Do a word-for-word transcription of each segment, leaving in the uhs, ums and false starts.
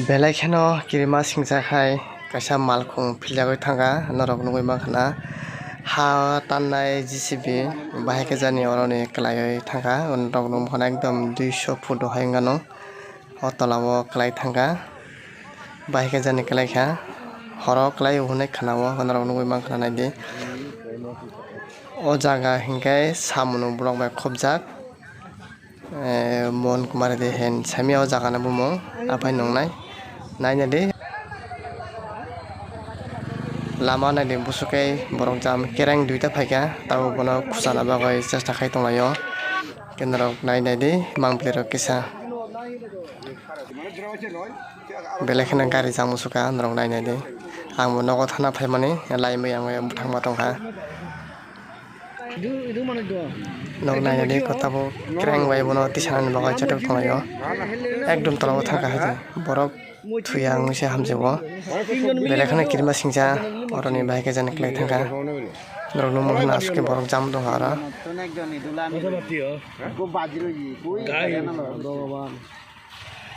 Belai kheno kirima singsa khai kaisa malkhung philjagwi thangkha, norok nugwi mankha na. Ha tannai J C B bahai khe jani oroni kwlaiwi thangkha, norok nukmankha na ekdom duiso foot o hai wngano. O tola o kwlai thangkha, bahai khe jani kwlai kha, horo kwlai o hwnwi khana o, norok nugwi mankha na, naidi. O jaga hinkhe samung borok bai khobjak. Eh, Mon Kumar de hen sami o jaga ni bumung aphai nungnai naina di. Lama naidi busuk khe borok jam kereng duita phaikha, tabuk bono khusana bagwi chesta khai tonglaio. Kenarok nai naidi mangpili rok kisa belai kheno gari jang musuka norok nai naidi. Ang bo nogo thana phaimani lai mui ang bwthangma tongkha. Nok nainani kota bo kereng bai bono tisanani bagwi chatok tonglaio. Ekdom tola o thangkha haikhe borok thuya wngwi se hamjabo. Belai kheno kirima singsa oroni bahai khe jani kwlai thangkha. Norok nukmano hwnkhe aswk khe borok jam tongkha oro.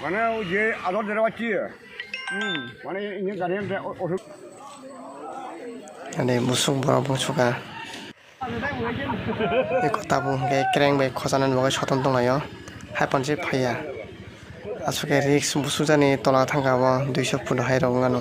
মানে ওই যে আদর দেওয়া হচ্ছে। মানে ইঞ্জিন গাড়ি অসুখ। Ani busuk borok bung suka. Eko tabuk hwnkhe kereng bai khochani bagwi soton tonglaio. Hai panse phaiya. Aswk khe risk busuk jani tola thangkha bo duiso foot hai rok wngano.